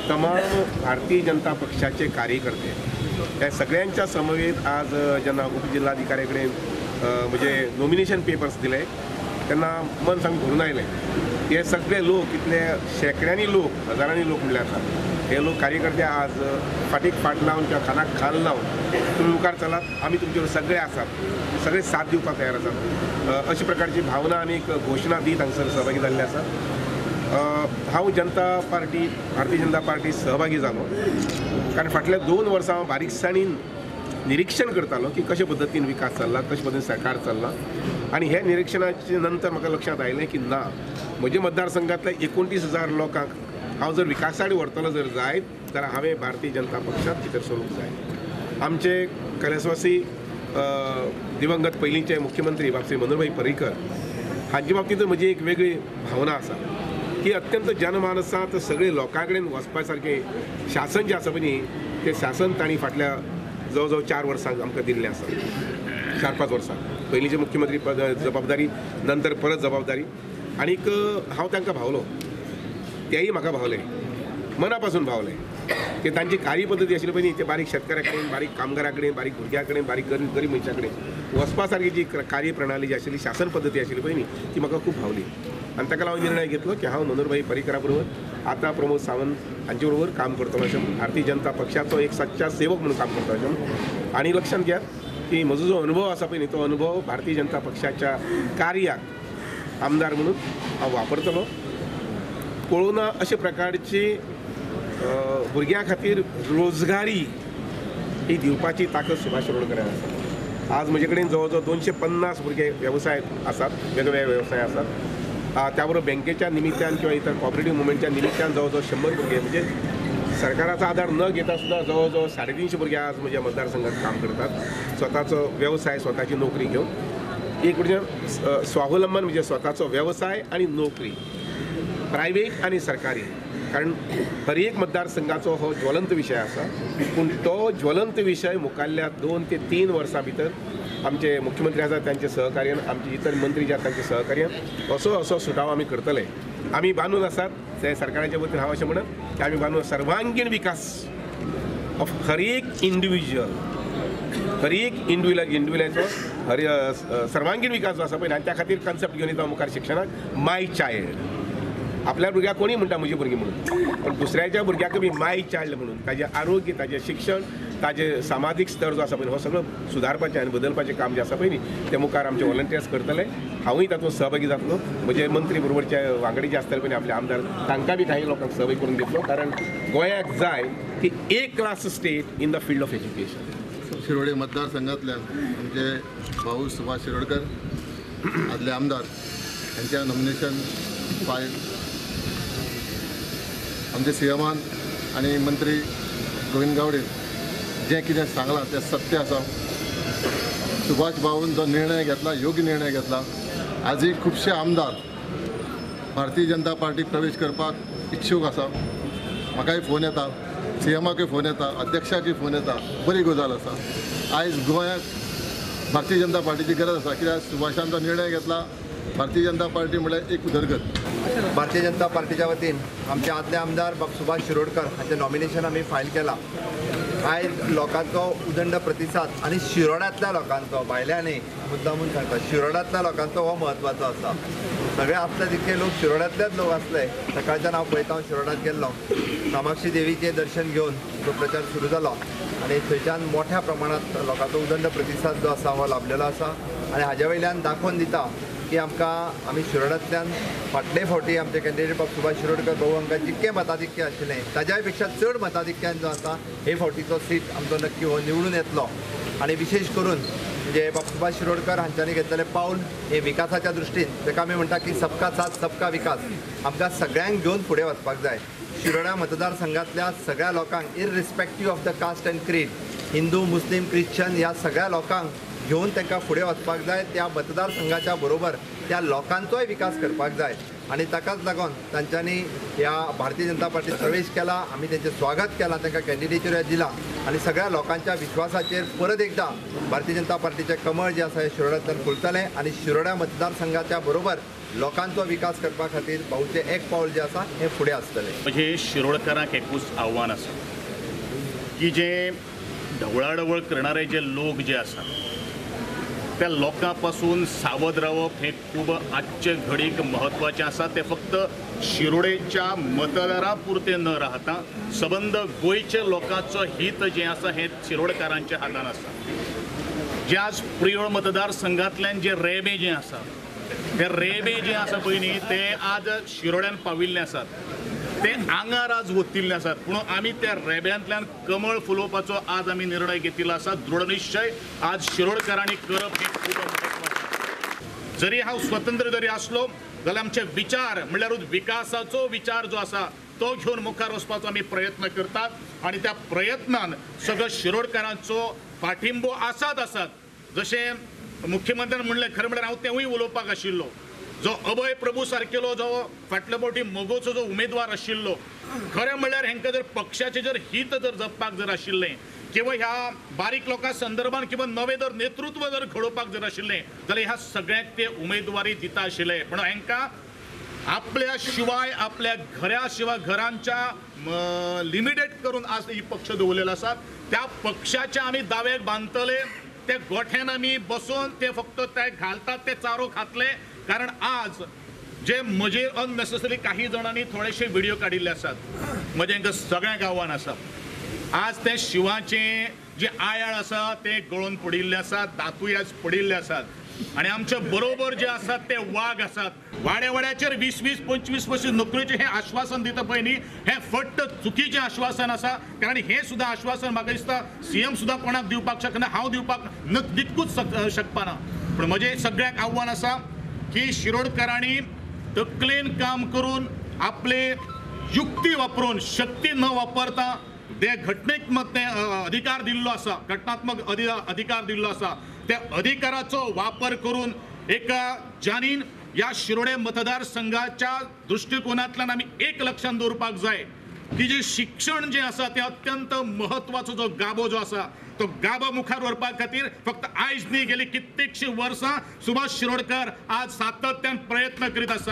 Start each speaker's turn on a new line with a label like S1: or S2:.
S1: तमाम भारतीय जनता पक्षाचे कार्यकर्ते ह्या सगळ्यांच्या समवेत आज जेन्ना उपजिल्हाधिकाऱ्या कडेन म्हणजे नॉमिनेशन पेपर्स दिले तेन्ना मन सामकें भरून आयलें. हे सगळे लोक इतले शेंकड्यांनी लोक, हजारांनी लोक म्हणल्यार आसात, हे लोक कार्यकर्ते आज फाटीक फाट लावन किंवा खानाक खाल लावन तुमी मुखार चलात, आमी तुमचे सगळे आसात, सगळे साथ दिवपाक तयार आसात अशा प्रकारची भावना आनी एक घोशणा दीत हांगसर सहभागी जाल्ले आसा. हांव जनता पार्टी, भारतीय जनता पार्टी सहभागी जालो कारण फाटल्या 2 वर्सां हांव बारीकसाणीन निरीक्षण करतालो की कशे पद्दतीन विकास चल्ला, कशे पद्दतीन सरकार चल्ला आनी हे निरीक्षणाचे नंतर म्हाका लक्षांत आयलें की ना, म्हज्या मतदारसंघांतल्या 29,000 लोकांक हांव जर विकासाडी व्हरतलो जर जायत जाल्यार हांवें भारतीय जनता पक्षांत भितर सरूंक जाय. आमचे कैलासवासी दिवंगत पयलींचे मुख्यमंत्री बाब श्री मनोहरभाई पर्रीकर हांचे बाबतींत म्हजी एक वेगळी भावना आसा की अत्यंत जनमानसांत सगळे लोकां कडेन वचपा सारकें शासन जें आसा पळय न्ही, तें शासन तांणी फाटल्या जवळ जवळ 4 वर्सांक आमकां दिल्लें आसा, 4-5 वर्सां. पयलींचे मुख्यमंत्री पद जबाबदारी, नंतर परत जबाबदारी आनीक हांव तांकां भावलो, तेय म्हाका भावले, मना पासून भावले की तांची कार्यपद्दती आशिल्ली पळय न्ही, ते बारीक शेतकाऱ्या कडेन, बारीक कामगारा कडेन, बारीक भुरग्यां कडेन, बारीक गरीब मनशां कडेन वचपा सारकी जी कार्यप्रणाली जी आशिल्ली, शासन पद्दती आशिल्ली पळय न्ही, ती म्हाका खूब भावली आनी ताका लागून निर्णय घेतलो की हांव मनोहरभाई पर्रीकरा बरोबर आतां प्रमोद सावंत हांचे बरोबर काम करतलो अशें म्हणून, भारतीय जनता पक्षाचो एक सच्चा सेवक म्हणून काम करतलो अशें म्हणून. आनी लक्षांत घेयात की म्हजो जो अनुभव आसा पळय न्ही, तो अनुभव भारतीय जनता पक्षाच्या कार्याक आमदार म्हणून हांव वापरतलो. पळोवना अशे प्रकारची भुरग्यां खातीर रोजगारी ही दिवपाची ताकद सुभाष शिरोडकरान आसा. आज म्हजे कडेन जवळ जवळ 250 भुरगे वेवसाय आसात, वेगवेगळे वेवसाय आसात. त्या बरोबर बँकेच्या निमित्तान किंवा इतर कॉपरेटिव्ह मुवमेंटच्या निमित्तान जवळ जवळ 100 भुरगे, म्हणजे सरकाराचा आधार न घेता सुद्धा जवळ जवळ 350 भुरगे आज म्हज्या मतदारसंघात काम करतात, स्वताचो वेवसाय, स्वताची नोकरी घेवन. एक म्हणजे स्वावलंबन म्हणजे स्वताचो वेवसाय आनी नोकरी, प्रायवेट आनी सरकारी, कारण हर एक मतदारसंघाचो हो ज्वलंत विशय आसा. पूण तो ज्वलंत विशय मुखाल्ल्या 2 ते 3 वर्सां भितर आमचे मुख्यमंत्री आसात तांचे सहकार्यान, आमचे इतर मंत्री जे आसात तांचे सहकार्यान असो असो सुटाव आमी करतले. आमी बांदून आसात ते सरकाराच्या वतीन हांव अशें म्हणत की आमी बांदून सर्वांगीण विकास ऑफ हर एक इंडिविज्युअल, हर एक इंडिविज्युअलाचो हर सर्वांगीण विकास जो आसा पळय, आनी त्या खातीर कन्सेप्ट घेवन येता मुखार शिक्षणाक माय चायल्ड. आपल्या भुरग्याक कोणी म्हणटा म्हजी भुरगीं म्हणून, पण दुसऱ्याच्या भुरग्याक बी माय चायल्ड म्हणून ताजें आरोग्य, ताजें शिक्षण, ताजें सामाजीक स्तर जो आसा पळय हो सगळो सुदारपाचें आनी बदलपाचें काम जें आसा पळय न्ही तें मुखार आमचे वॉलंटियर्स करतले. हांवूय तातूंत सहभागी जातलो. म्हजे मंत्री बरोबरचे वांगडी जे आसतले पळय आपले आमदार, तांकां बी काही लोकांक सहभागी करून दितलो, कारण गोंयाक जाय की A class state in the field of education.
S2: Shiroda मतदारसंघातल्यान आमचे भाऊ सुभाष शिरोडकर आदले आमदार यांच्या नॉमिनेशन फायल आमचे सीएमान आनी मंत्री गोविंद गावडे जें कितें सांगलां तें सत्य आसा. सुभाष भाऊन जो निर्णय घेतला योग्य निर्णय घेतला. आजूय खुबशे आमदार भारतीय जनता पार्टी प्रवेश करपाक इच्छूक आसा. म्हाकाय फोन येता, सीएमाकूय फोन येता, अध्यक्षाकूय फोन येता. बरी गजाल आसा. आयज गोंयाक भारतीय जनता पार्टीची गरज आसा, कित्याक सुभाषान जो निर्णय घेतला भारतीय जनता पार्टी म्हळ्यार एक उदरगत.
S3: भारतीय जनता पार्टीच्या वतीन आमचे आदले आमदार बाब सुभाष शिरोडकर हांचें नॉमिनेशन आमी फायल केलां. आयज लोकांचो उदंड प्रतिसाद आनी शिरोड्यांतल्या लोकांचो, भायल्या न्ही, मुद्दामून सांगता, शिरोड्यांतल्या लोकांचो हो म्हत्वाचो आसा. सगळे आसले तितके लोक शिरोड्यांतलेच लोक आसले. सकाळच्यान हांव पळयता, हांव शिरोड्यांत गेल्लो, कामाक्षी देवीचें दर्शन घेवन तो प्रचार सुरू जालो आनी थंयच्यान मोठ्या प्रमाणांत लोकांचो उदंड प्रतिसाद जो आसा हो लाभलेलो आसा. आनी हाज्या वयल्यान दाखोवन दिता की आमकां आमी शिरोड्यांतल्यान फाटले फावटी आमचे कॅन्डिडेट बाब सुभाष शिरोडकर भाऊ हांकां जितकें मताधिक्य आशिल्लें ताज्याय पेक्षा चड मताधिक्यान जो आसा हे फावटीचो सीट आमचो नक्की हो निवडून येतलो. आनी विशेष करून म्हणजे बाब सुभाष शिरोडकर हांच्यांनी घेतलेलें पावल हे विकासाच्या दृश्टीन, ताका आमी म्हणटा की सबका साथ सबका विकास, आमकां सगळ्यांक घेवन फुडें वचपाक जाय. शिरोड्या मतदारसंघातल्या सगळ्या लोकांक irrespective of the caste and creed, Hindu, Muslim, Christian ह्या सगळ्या लोकांक घेवन तांकां फुडें वचपाक जाय. त्या मतदारसंघाच्या बरोबर त्या लोकांचोय विकास करपाक जाय आनी ताकाच लागून तांच्यांनी ह्या भारतीय जनता पार्टीत प्रवेश केला. आमी तेंचें स्वागत केलां, तांकां कॅन्डिडेचर दिला आनी सगळ्या लोकांच्या विश्वासाचेर परत एकदां भारतीय जनता पार्टीचें कमळ जें आसा हें शिरोड्यांतल्यान फुलतलें आनी शिरोड्या मतदारसंघाच्या बरोबर लोकांचो विकास करपा खातीर भाऊचें एक पावल जें आसा हें फुडें आसतलें.
S4: म्हणजे शिरोडकारांक एकूच आव्हान आसा की जे ढवळाढवळ करणारे जे लोक जे आसा त्या लोकां पासून सावध रावप हें खूब आजचे घडीक म्हत्वाचें आसा. तें फक्त शिरोडेच्या मतदारा पुरतें न राहता सबंद गोंयच्या लोकांचो हित जें आसा हें शिरोडकारांच्या हातान आसा. जे आज प्रियोळ मतदारसंघांतल्यान जे रेबे जे आसा ते रेबे जे आसा पळय न्ही ते आज शिरोड्यान पाविल्ले आसात, ते आंगार आज ओतिल्ले आसात. पूण आमी त्या रेब्यांतल्यान कमळ फुलोवपाचो आज आमी निर्णय घेतिल्लो आसा. दृढनिश्चय आज शिरोडकारांनी करप हें खूब म्हत्वाचें. जरी हांव स्वतंत्र जरी आसलो जाल्यार आमचे विचार म्हणल्यारूच विकासाचो विचार जो आसा तो घेवन मुखार वचपाचो आमी प्रयत्न करतात आनी त्या प्रयत्नान सगळो शिरोडकारांचो पाठिंबो आसात आसात. जशें मुख्यमंत्र्यान म्हणलें, खरें म्हणल्यार हांव तेंवूय उलोवपाक आशिल्लो, जो अभय प्रभू सारकेलो जो फाटले फावटी मगोचो जो उमेदवार आशिल्लो, खरें म्हणल्यार हेंकां जर पक्षाचें जर हित जर जपपाक जर आशिल्लें किंवा ह्या बारीक लोकां संदर्भान किंवा नवें जर नेतृत्व जर घडोवपाक जर आशिल्लें जाल्यार ह्या सगळ्यांक ते उमेदवारी दिता आशिल्ले. पण हेंकां आपल्या शिवाय आपल्या घरा शिवाय घरांच्या लिमिटेड करून आज ही पक्ष दवरलेलो आसा. त्या पक्षाच्या आमी दाव्याक बांदतले, ते गोठ्यान आमी बसून ते फक्त ते घालतात ते चारो खातले. कारण आज जे म्हजेर अननेसेसरी काही जाणांनी थोडेशे व्हिडिओ काडिल्ले आसात, म्हजें हांकां सगळ्यांक आव्हान आसा, आज ते शिवाचें जे आयाळ आसा ते गळून पडिल्ले आसात, दांतूय आज पडिल्ले आसात आनी आमचे बरोबर जे आसात ते वाग आसात. वाड्या वाड्याचेर 20 20 25 25 नोकरेचें हें आश्वासन दिता पळय न्ही, हें फक्त चुकीचें आश्वासन आसा. कारण हें सुद्दां आश्वासन म्हाका दिसता सीएम सुद्दां कोणाक दिवपाक शकना, हांव दिवपाक दितकूच शकपाना. पूण म्हजें सगळ्यांक आव्हान आसा की शिरोडकारांनी तकलेन काम करून आपले युक्ती वापरून शक्ती न वापरता ते घटनेक ते अधिकार दिल्लो आसा, घटनात्मक अधिकार दिल्लो आसा, त्या अधिकाराचो वापर करून एका जानीन ह्या शिरोडे मतदारसंघाच्या दृश्टिकोनांतल्यान आमी एक लक्षांत दवरपाक जाय की जे शिक्षण जें आसा तें अत्यंत म्हत्वाचो जो गाबो जो आसा तो गाबो मुखार व्हरपा खातीर फक्त आयज न्ही गेली कित्येकशीं वर्सां सुभाष शिरोडकर आज सातत्यान प्रयत्न करीत आसा.